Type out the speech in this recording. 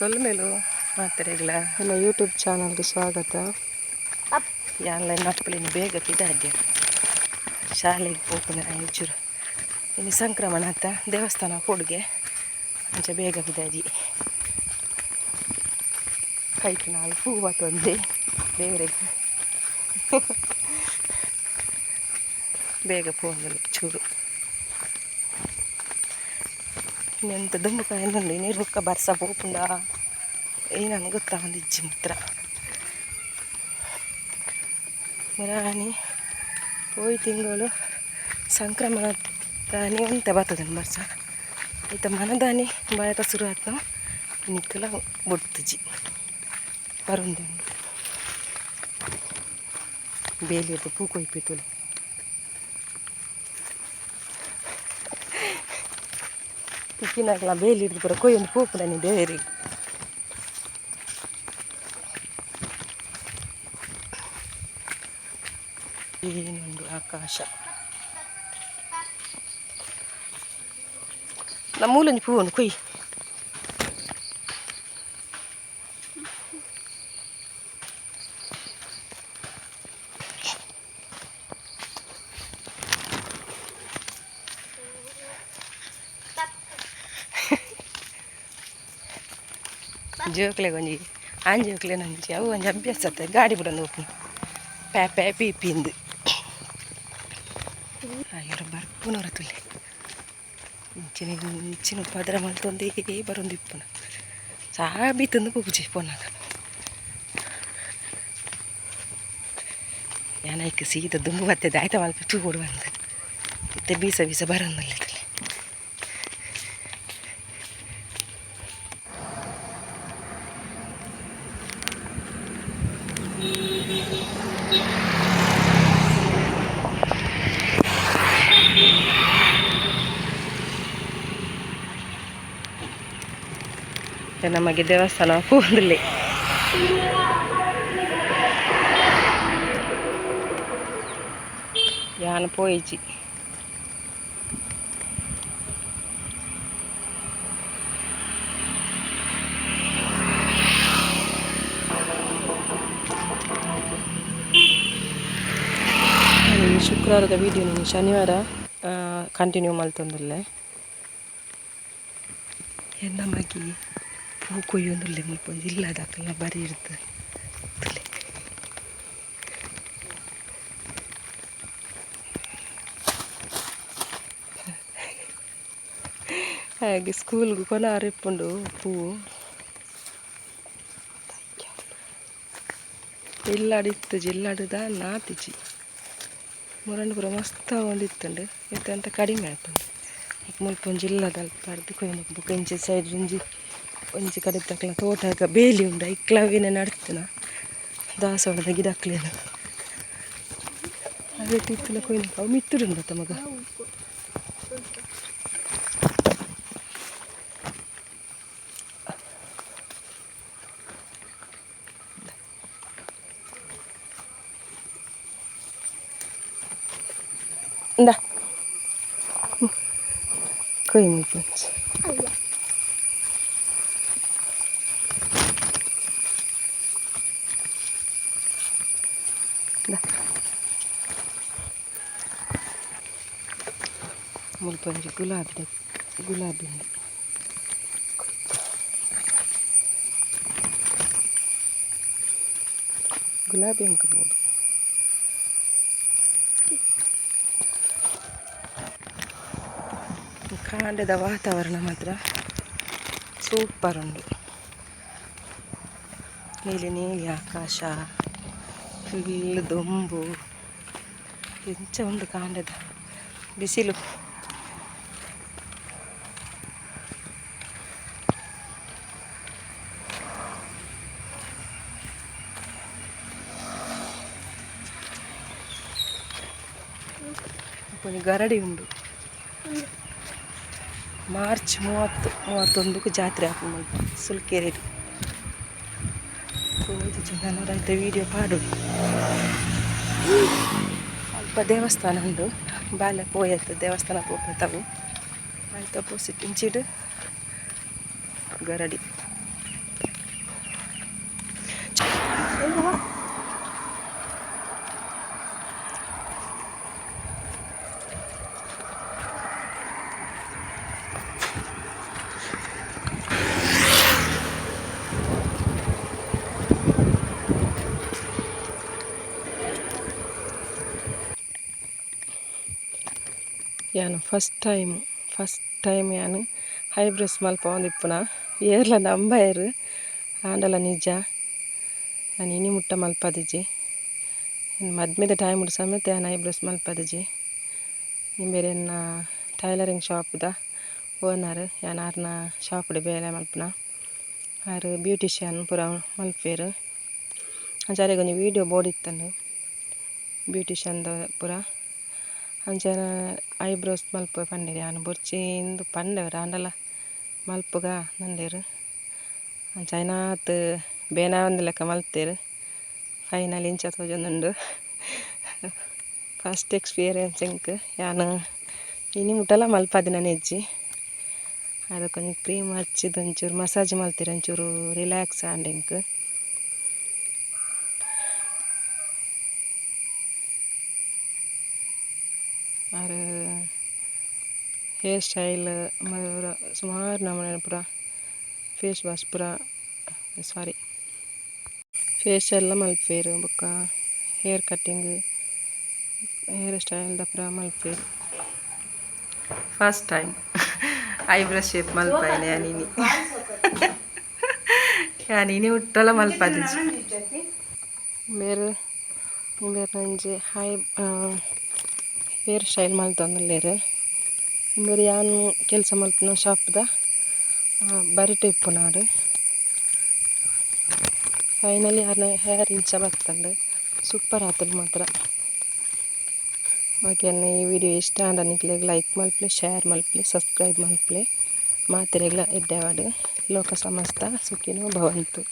ಸೊಲ್ಮೆಲು ಮಾತ್ರೆಗಳ ನನ್ನ ಯೂಟ್ಯೂಬ್ ಚಾನಲ್ಗೆ ಸ್ವಾಗತ. ಯಾನ್ಲ ನಪ್ಪಲಿನ ಬೇಗ ಪಿದಾದ್ಯ ಶಾಲೆಗೆ ಪೋಪುನ ಚೂರು ಇನ್ನು ಸಂಕ್ರಮಣ ಆತ ದೇವಸ್ಥಾನ ಕೊಡುಗೆ ಅಂಚ ಬೇಗ ಪಿದಾದಿ ಕೈಟ್ ನಾಲ್ ಹೂವು ತಂದೆ ದೇವರಿಗೆ ಬೇಗ ಪೋಂದಲು ಚೂರು. ಇನ್ನೆಂತ ದುಂಬು ಕಾಯಂದುಂಡು. ನೀರು ಬೊಕ್ಕ ಬರ್ಸ ಪೋಪುಂಡ ಏನನ್ನು ಗೊತ್ತಾಗೊಂದು ಇಜ್ಜಿ ಮಾತ್ರ. ಮುರಾಣಿ ಪೋಯಿ ತಿಂಗಳು ಸಂಕ್ರಮಣ ದಾನಿ ಒಂತೆ ಬರ್ತದೆ ಬರ್ಸ. ಐತ ಮನದಾನಿ ಬಯಕ ಶುರು ಆತ್ನ ನಿಕ್ಕಲ ಬೊಡ್ತುಜಿ ಬರುಂದುಂಡು. ಬೇಲಿಯದ್ದು ಪೂ ಕೊಯ್ಪಿತುಲೆ ತಿಕ್ಕಿನಾಗ್ಲ ಬೇಲಿ ಹಿಡ್ದು ಪೂರ ಕೊಯ್ಯೊಂದು ಪೋಪುಂಡ ದೇವರಿಗೆ. ಏನುಂಡು ಆಕಾಶ ನಮ್ಮ ಮೂಲಂಜಿ ಪೂ ಉಂಡು ಕೊಯ್. ಜೋಕ್ಲೆಗ್ ಒಂಜಿ ಆನ್ ಜೋಕ್ಲೆನ ಒಂಜಿ ಅವು ಒಂಜಿ ಅಭ್ಯಾಸ ಅತ್ತ. ಗಾಡಿ ಬುಡೊಂದು ಪೋಪುಂಡು ಪ್ಯಾ ಪ್ಯಾ ಪೀ ಪಿಂದು. ಅಯ್ಯೋ, ಬರ್ಪುನವರ ತುಲೆ ಇಂಚಿನ ಇಂಚಿನ ಪದರ ಮಲ್ತೊಂದೇ ಬರೊಂದು ಇಪ್ಪುನ ಸಾಬಿ ತಿಂದು ಪೋಪುಜಿ ಪೋನಾಗ. ಯಾನ್ ಐಕ್ ಸೀದ ದುಂಬು ಬತ್ತದೆ ಆಯ್ತ ಮಲ್ಪ ತೂಕೊಡು ಬಂದು ಇತ್ತೆ ಬೀಸ ಬೀಸ ಬರೊಂದುಲ್ಲೆ ತುಲೆ. ನಮಗೆ ದೇವಸ್ಥಾನ ಪೋಂದುಲ್ಲೆ. ಯಾನ್ ಪೋಯಿಜಿ. ಶುಕ್ರವಾರದ ವಿಡಿಯೋ ನಾನು ಶನಿವಾರ ಕಂಟಿನ್ಯೂ ಮಲ್ತೊಂದುಲ್ಲೆ. ಎನ್ನ ಮಗಿ ಪೂ ಕೊಯ್ಯೊಂದುಲ್ಲೆ ಮುಲ್ಪ ಒಂಜಿ ಇಲ್ಲದಕಲ್ನ ಬರಿ ಇರ್ದು ತುಲೆ. ಹಾಗೆ ಸ್ಕೂಲ್ಗೆ ಕೊನಾರು ಇಪ್ಪುಂಡು ಪೂ. ಇಲ್ಲಾಡ್ ಇತ್ತುಜಿ, ಇಲ್ಲಾಡುದ ನಾತಿಜಿ. ಮುರಂಡು ಪೂರ ಮಸ್ತ್ ಆವೊಂದಿತ್ತುಂಡು, ಇತ್ತೆ ಅಂತ ಕಡಿಮೆ ಆತುಂಡು. ಮುಲ್ಪ ಒಂಜಿ ಇಲ್ಲದ ಅಲ್ಪ ಅರ್ದ್ ಕೊಯ್ಯೊಂದು. ಬೊಕ ಇಂಚಿ ಸೈಡ್ ಒಂಜಿ ಒಂಜಿ ಕಡೆತಕ್ಲ ತೋಟ ಬೇಲಿ ಉಂಡು. ಐಕ್ಲ ಅವೇನೆ ನಡ್ತಿನ ದಾಸವಾಳದ ಗಿಡಕ್ಲೆನ ಅವೆಟ್ ಇತ್ತುಲ ಕೊಯ್ನ. ಅವು ಮಿತ್ತುಡುಂಡತ್ತ ಮಗ. ಇಂದ ಕೊಯ್ ಮುಲ್ಪ ಒಂಜಿ. ಇಂದ ಮುಲ್ಪ ಒಂಜಿ ಗುಲಾಬಿದ ಗುಲಾಬಿ ಉಂಡು. ಗುಲಾಬಿ ಅಂಕ ಬೋಡು. ಕಾಂಡೆದ ವಾತಾವರಣ ಮಾತ್ರ ಸೂಪರ್ ಉಂಡು. ನೀಲಿ ನೀಲಿ ಆಕಾಶ, ಫುಲ್ ದೊಂಬು ಎಂಚ ಉಂಡು ಕಾಂಡೆದ ಬಿಸಿಲು. ಒಂಜಿ ಗರಡಿ ಉಂಡು. ಮಾರ್ಚ್ 30 31ಕ್ಕೆ ಜಾತ್ರೆ ಆಪುಂಡು ಮುಲ್ಪ ಸುಲ್ಕೇರಿಡ್. ತೋಜುಜಿ. ಐತ ವೀಡಿಯೋ ಪಾಡೊಡು. ಅಲ್ಪ ದೇವಸ್ಥಾನ ಉಂಡು. ಬಾಲೆ ಪೋಯತ್ ದೇವಸ್ಥಾನ ಪೋಪೆತವು ಐತ ಅಪೋಸಿಟ್ ಇಂಚಿಡ್ ಗರಡಿ. ಯಾನ್ ಫಸ್ಟ್ ಟೈಮ್ ಯಾನ್ ಐಬ್ರೋಸ್ ಮಲ್ಪೊಂದಿಪ್ಪುನ. ಏರ್ಲ ನಂಬಯೆರ್, ಆಂಡಲ ನಿಜ. ಯಾನ್ ಇನಿ ಮುಟ್ಟ ಮಲ್ಪದಿಜಿ. ಮದ್ಮೆದ ಟೈಮ್ ಸಮೇತ ಯಾನ್ ಐಬ್ರೋಸ್ ಮಲ್ಪದಿಜಿ. ಇಂಬೆರ್ ಎನ್ನ ಟೈಲರಿಂಗ್ ಶಾಪ್ದ ಓನರ್. ಯಾನ್ ಆರ್ನ ಶಾಪ್ಡ್ ಬೇಲೆ ಮಲ್ಪುನ. ಆರ್ ಬ್ಯೂಟಿಷಿಯನ್ ಪೂರ ಮಲ್ಪುವೆರ್. ಅಂಚ ಅರೆಗ್ ಒಂಜಿ ವೀಡಿಯೋ ಬೋಡಿತ್ತುಂಡು ಬ್ಯೂಟಿಷಿಯನ್ದ ಪೂರ. ಅಂಚ ಐಬ್ರೋಸ್ ಮಲ್ಪುವೆ ಪಂಡೆರ್. ಯಾನ್ ಬೊರ್ಚಿ ಇಂದ್ ಪಂಡೆರ್, ಆಂಡಲ ಮಲ್ಪುಗ ಪಂಡೆರ್. ಅಂಚ ಆಯ್ನಾತ್ ಬೇನೆ ಲೆಕ್ಕ ಮಲ್ತೆರ್. ಫೈನಲ್ ಇಂಚ ತೋಜೊಂದುಂಡು. ಫಸ್ಟ್ ಎಕ್ಸ್ಪೀರಿಯನ್ಸ್ ಎಂಕ್. ಯಾನ್ ಇನಿ ಮುಟ್ಟಲ ಮಲ್ಪದಿನ ಇಜ್ಜಿ. ಅದಕ್ಕೊಂಜಿ ಕ್ರೀಮ್ ಹಚ್ಚಿದ್ ಒಂಚೂರು ಮಸಾಜ್ ಮಲ್ತೆರ್. ಒಂಚೂರು ರಿಲ್ಯಾಕ್ಸ್ ಆಂಡ್ ಎಂಕ್. ಆರ್ ಹೇರ್ ಸ್ಟೈಲ್ ಸುಮಾರು ನಮೂನೆ ಪೂರ, ಫೇಸ್ ವಾಶ್ ಪೂರ, ಸಾರಿ, ಫೇಶಿಯಲ್ ಮಲ್ಪುವೆರ್. ಬೊಕ್ಕ hair cutting, hair ಸ್ಟೈಲ್ದ ಪೂರ ಮಲ್ಪುವೆರ್. First time eyebrow shape ಮಲ್ಪಾಯಿನಿ ಯಾನ್ ಇನಿ. ಯಾನ್ ಇನಿ ಮುಟ್ಟಲ ಮಲ್ಪದಿಜಿ. ಮೇರ್ ಇಂಬೆರ್ ಒಂಜಿ ಹೇರ್ ಸ್ಟೈಲ್ ಮಲ್ತೊಂದುಲ್ಲೆರ್. ಇಂಬೆರ್ ಯಾನ್ ಕೆಲಸ ಮಲ್ಪುನ ಶಾಪ್ದ ಬರಿಟ್ ಇಪ್ಪುನಾರ್. ಫೈನಲಿ ಆರ್ನ ಹೇರ್ ಇಂಚ ಬತ್ತುಂಡು. ಸೂಪರ್ ಆತುಂಡು ಮಾತ್ರ. ಓಕೆ, ಎನ್ನ ಈ ವಿಡಿಯೋ ಇಷ್ಟ ಆಂಡ ನಿಕ್ಲೆಗ್ ಲೈಕ್ ಮಲ್ಪುಲೆ, ಶೇರ್ ಮಲ್ಪುಲೆ, ಸಬ್ಸ್ಕ್ರೈಬ್ ಮಲ್ಪುಲೆ. ಮಾತೆರೆಗ್ಲ ಎಡ್ಡೆ ಆವಡ್. ಲೋಕ ಸಮಸ್ತ ಸುಖಿನೋ ಭವಂತು.